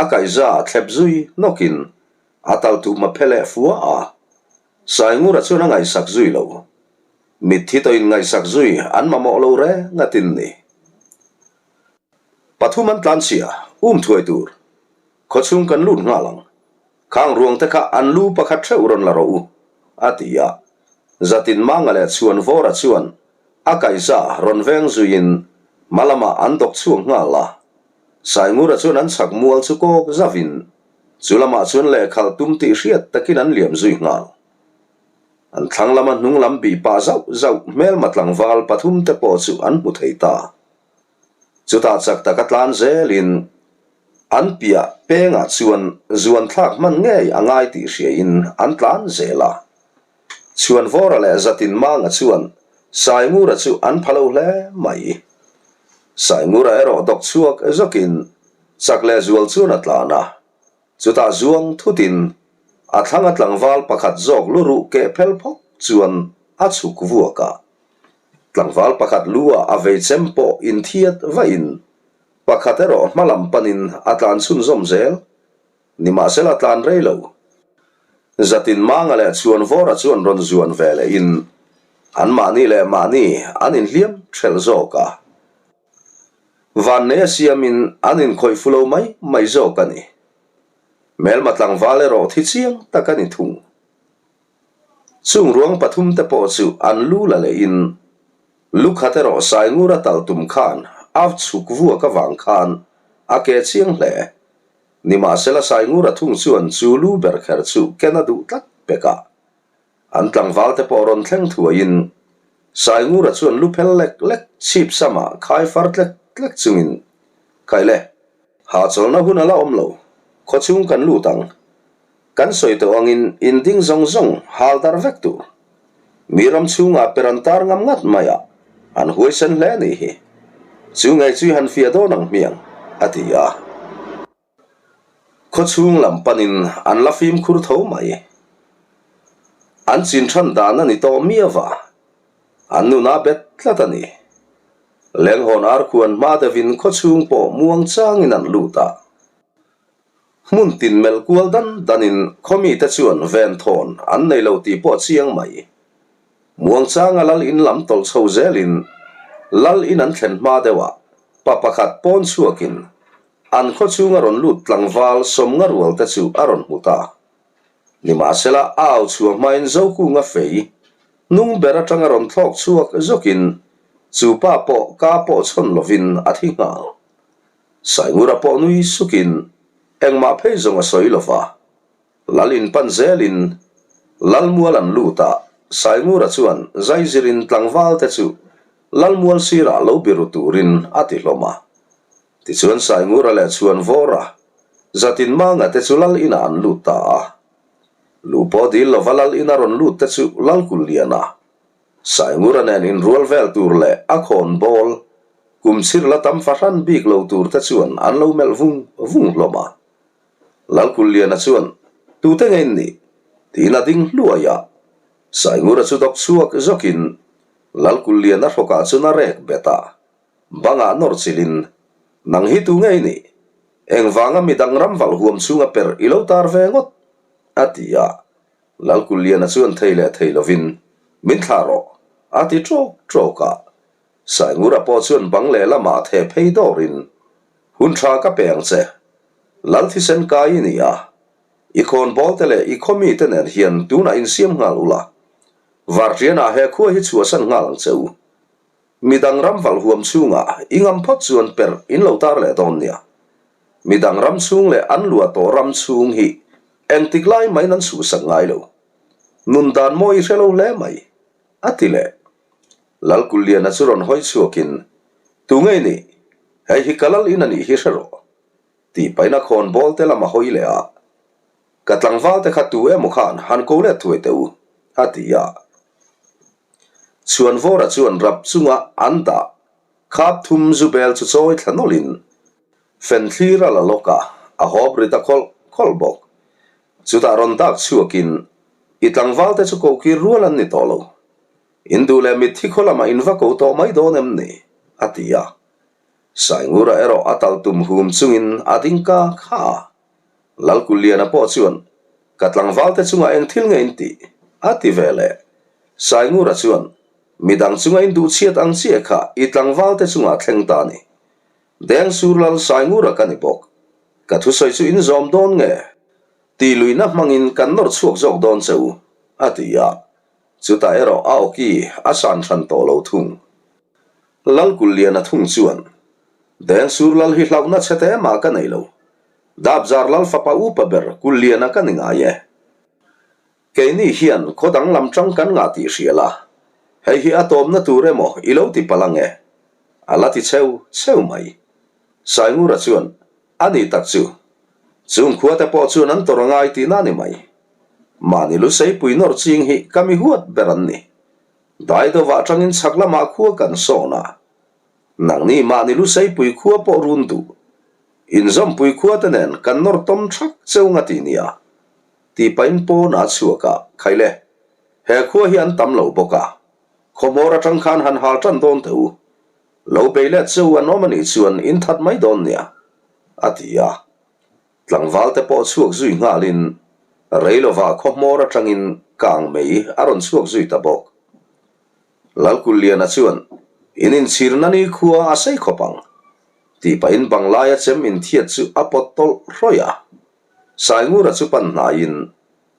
a kaihza thlep zui hnawkin a tal tum a phe leh fua a. Saingura chuan a ngaihsak zui lo. Mitthi tawhin ngaihsak zui an mamawh lo reng atin ni. Pathum an tlan chhia, um thuai tur. Khawchhung kan lut nghal ang. Khang ruang te kha an lu pakhat theuh rawn la rawh u, a ti a. Zatin Manga leh Chhuanvawra chuan a kaihza rawn veng zuiin hma lamah an dawk chhuak nghal a. Saingura chuan an chhak mual chu kawk zavin chu lamah chuan lehkhalh tum tih hriat takin an liam zui nghal. An thlang lama hnung lam bih pah zauh zauh hmelma tlangval pathum te pawh chu an hmu thei ta. Chutah chak taka tlan zelin an piah pengah chuan zuan thlak hman ngei a ngai tih hriain an tlan zel a. Chhuanvawra leh Zatinmanga chuan Saingura chu an pha lo hle mai. Saingura erawh dawk chhuak zawkin chak leh zual chuan a tlan a. Chutah zuang thutin a thlanga tlangval pakhat zawk luruh keh phel phawk chuan a chhuk vuak a. Tlangval pakhat lu ah a vei chem pawh inthiat vahin pakhat erawh hma lam panin a tlan chhunzawm zel. Nimahsela tlan rei lo. Zatin Manga leh Chhuanvawra chuan rawn zuan ve lehin anmahni leh mahni an inhliam thelh zawk a. Vannei a siamin an inkhawih fu lo mai mai zawk a ni. Hmelma tlangval erawh thi chiang tak a ni thung. Chung ruang pathum te pawh chu an lu la lehin lu khat erawh Saingura tal tum khan a chhuk vuak avang khan a ke chiang hle. Nimahsela Saingura thung chuan chu lu ber kher chu ken a duh tlat pek a. An tlangval te pawh rawn thleng thuaiin Saingura chuan lu phel lek lek chhip samah khai far tlek tlek chungin, Khaih le, hahchawlhna hun a la awm lo, khawchhung kan lut ang. Kan sawi tawh angin in ding zawng zawng hal dar vek tur. Mi ram chhungah per an tar ngam ngat mai a, an huaisen hle nih hi. Chu ngei chu i han fiah dawn ang hmiang, a ti a. Khaw chhung lam panin an la fimkhur tho mai. An chin than dan a ni tawh miau va, an nuna bet tlat a ni. Lenghawn arkhuan hma deuhin khaw chhung pawh muang changin an lut a. Hmun tin melh kual dan danin khawmite chuan venthawn an nei lo tih pawh a chiang mai. Muangchanga lal in lam tawlh chho zelin lal in an thlen hma deuhah pa pakhat pawn chhuakin an khaw chhunga rawn lut tlangval sawmnga rual te chu a rawn hmu ta. Nimahsela a au chhuah hmain Zokunga fei hnung ber atanga rawn thlawk chhuak zawkin chu pa pawh ka pawh chhawn lovin a thi nghal. Saingura pawh nui sukin engmah phei zawng a sawi lo va, Lal in pan zelin Lalmual an lut a, Saingura chuan zaizirin tlangval te chu Lalmual sirah lo biru turin a ti hlawm a. Tichuan Saingura leh Chhuanvawra, Zatinmanga te chu Lal inah an lut ta a. Lu pawh dil lova Lal ina rawn lut te chu Lalkulliana, Saingura nen inrual vel tur leh a khawn bawl kum chhir la tam fahran bik lo tur te chuan an lo melh vung vung hlawm a. Lalkulliana chuan, Tute nge in nih? tiin a ding hluai a. Saingura chu dawk chhuak zawkin Lalkulliana hrawkah chuan a rek bet a, bangah nawr chilhin, Nang hi tu nge i nih? Engvanga midang ram valh huam chhunga per i lo tar ve ngawt? a ti a. Lalkulliana chuan thei leh thei lovin, Min thlah rawh, a ti ṭawk ṭawk a. Saingura pawh chuan bang lehlamah theh phei dawrin, Hun ṭha ka pe ang che. Lal thisen kai i ni a. I khawnbawl te leh i khaw mite nen hian tunah insiam nghal ula. Varṭianah he khua hi chhuahsan nghal ang che u. Midang ram valh huam chhungah i ngam phawt chuan perh in lo tar leh dawn nia. Midang ram chhung leh an luah tawh ram chhung hi engtik lai main an chhuhsak ngai lo. Nun dan mawi i hre lo hle mai, a ti leh. Lalkulliana chu rawn hawi chhuakin, Tu ngei nih? Hei hi ka lal in a nih hi hre rawh, tih pahin a khawn bawl te lam a hawi leh a. Ka tlangval te kha tu emaw khan han ko let thuai teh u, a ti a. Chhuanvawra chuan rap chunga an dah khap thum zu bel chu chawi thla nawlhin. Fenthlir a la lawk a, a hawp ri ta khawlh khawlh bawk. Chutah rawn dak chhuakin, I tlangval te chu kokir rual an ni tawh lo. In duh leh mitthi khaw lamah in va ko tawh mai dawn em ni? a ti a. Saingura erawh a tal tum hum chungin a ding ka kha a. Lalkulliana pawh chuan, Ka tlangval te chungah eng thil nge in tih? a ti ve leh. Saingura chuan, Midang chunga in duh chhiat ang chiah kha i tlangval te chungah thleng ta a ni. Dengsur Lal Saingura ka ni bawk. Ka thusawi chu in zawm dawn nge? Tih luihna hmangin kan nawr chhuak zawk dawn che u, a ti a. Chutah erawh a awki a san hran tawh lo thung. Lalkulliana thung chuan, Dengsur Lal hi hlauhna chhe te mah ka nei lo. Dapzar Lal fapa upa ber Kulliana ka ni ngai e. Keini hian khaw danglam tang kan ngah tih hria la, hei hi a tawmna tur emaw i lo ti palh ang e? A la ti cheu cheu mai. Saingura chuan, A ni tak chu. Chung khuate pawh chuan an tawrh a ngai tihna a ni mai. Mahni luseipui nawr ching hi ka mi huat ber an ni. Dai deuhah atangin chhak lamah khua kan sawn a. Nangni mahni luseipui khua pawh run duh. Inzawmpui khuate nen kan nawr tawm thak cheu nga ti nia. Tih pahin pawn a chhuak a, Khaile, he khua hi an tam lo bawk a, khawhmawr atang khan han hal tan dawn teh u. Lo bei let cheu an awm a nih chuan in that mai dawn nia, a ti a. Tlangval te pawh chhuak zui nghalin rei lovah khawhmawr atangin kang mei a rawn chhuak zui ta bawk. Lalkulliana chuan, In inchhirna ni khua a sei khawp ang, tih pahin banglaia chem inthiat chu a pawt tawlh hrawih a. Saingura chu pan hnaiin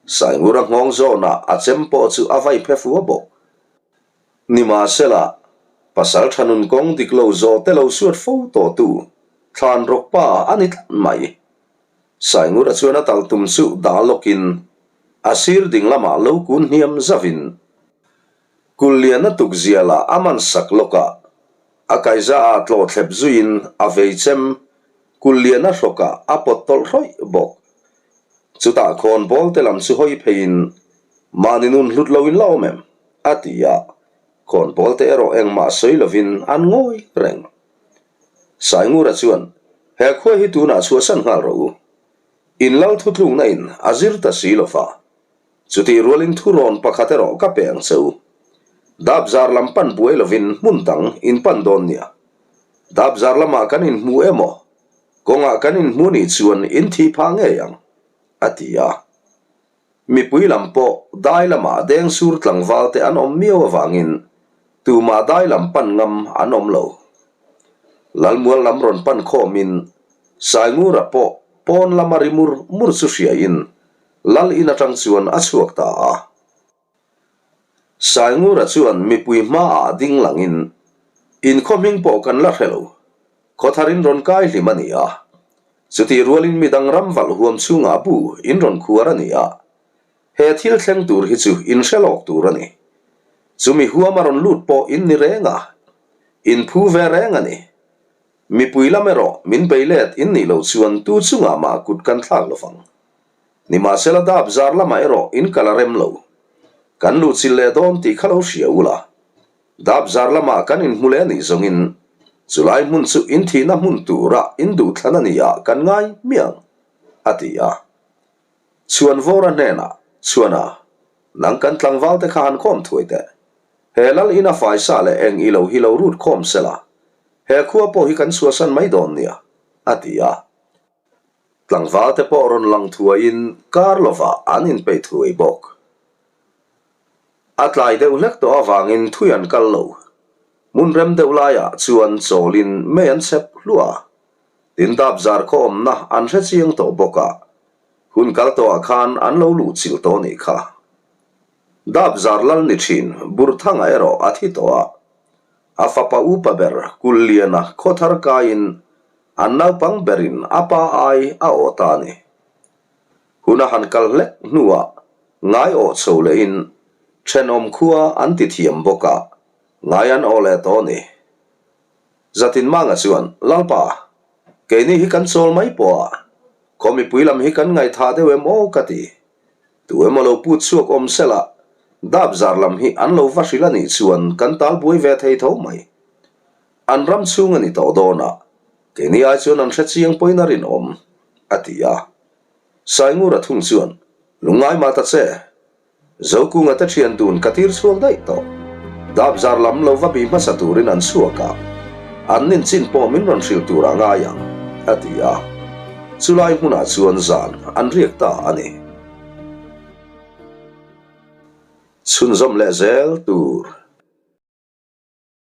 Saingura nghawng zawnah a chem pawh chu a vai phe fua bawk. Nimahsela, pasal tha nun kawng dik lo zawh te lo suat fo tawhtu thlan rawk pa a ni tlat mai. Saingura chuan a tal tum chu dah lawkin a sir ding lamah lo kun hniam zavin Kulliana tukzialah a man sak lawk a, a kaiza ah tlawh thlep zuiin a vei chem Kulliana hrawkah a pawt tawlh hrawih bawk. Chutah khawn bawl te lam chu hawi pheiin, Mahni nun hlut lo in la awm em? a ti a, khawn bawl te erawh engmah sawi lovin an ngawi reng. Saingura chuan, He khua hi tunah chhuahsan nghal rawh u. In lal thutlukna in a zir ta si lo va. Chutih rualin thurawn pakhat erawh ka pe ang che u. Dapzar lam pan buai lovin hmun dang in pan dawn nia. Dapzar lamah kan inhmu emaw, kawngah kan inhmu nih chuan in thih phah ngei ang, a ti a. Mipui lam pawh dai lamah dengsur tlangval te an awm miau avangin tumah dai lam pan ngam an awm lo. Lalmual lam rawn pan khawmin Saingura pawh pawn lama ri mur mur chu hriain Lal in atang chuan a chhuak ta a. Saingura chuan mipui hmaah ding langin, In khaw hming pawh kan la hre lo. Khaw thar in rawn kai hlim a ni a. Chutih rualin midang ram valh huam chhungah bu in rawn khuar a ni a. He thil thleng tur hi chu in hre lawk tur a ni. Chumi huam a rawn lut pawh in ni reng a. In phu ve reng a ni. Mipui lam erawh min bei let in nih loh chuan tu chungah mah kut kan thlak lovang. Nimahsela dap zar lamah erawh in kal a rem lo. Kan luhchilh leh dawn tih kha lo hria ula. Dap zar lamah kan inhmu leh anih zawngin chulai hmun chu in thihna hmun tura in duhthlan a ni ah kan ngai hmiang, a ti a. Chhuanvawra hnenah, Chhuana, nang kan tlangval te kha han khawm thuai teh. He lal ina faisa leh eng i lo hi lo rut khawm sela, he khua pawh hi kan chhuahsan mai dawn nia, a ti a. Tlangval te pawh rawn lang thuaiin kar lovah an inpeih thuai bawk. A tlai deuh hlek tawh avangin thui an kal lo. Hmun rem deuh laiah chuan chawlin mei an chhep hluah a. Tin dap zar khaw awmna an hre chiang tawh bawk a, hun kal tawhah khan an lo luh chilh tawh nih kha. Dap zar lal ni thin Burthanga erawh a thi tawh a. A fapa upa ber Kulliana khaw thar kaiin An naupang berin a pa ai a aw ta a ni. Hun a han kal hlek hnuah ngai awh chho lehin thenawm khua an ti thiam bawk a, ngai an aw leh tawh a ni. Zatinmanga chuan, Lalpa, keini hi kan chawl mai pawh a, khaw mipui lam hi kan ngaihthah deuh em aw ka ti. Tu emaw lo put chhuak awm sela, dap zar lam hi an lo va hrilh a nih chuan kan tal buai ve thei tho mai. An ram chhung a ni tawh dawn a. Keini ai chuan an hre chiang pawhin a rinawm, a ti a. Saingura thung chuan, Lungngai mah ta che. Zokunga te thian dun ka tir chhuak daih tawh. Dapzar lam lo va bi hmasa turin an chhuak a, an nin chin pawh min rawn hrilh tur a ngai ang, a ti a. Chulai hmunah chuan zan an riak ta a ni. Chhunzawm leh zel tur.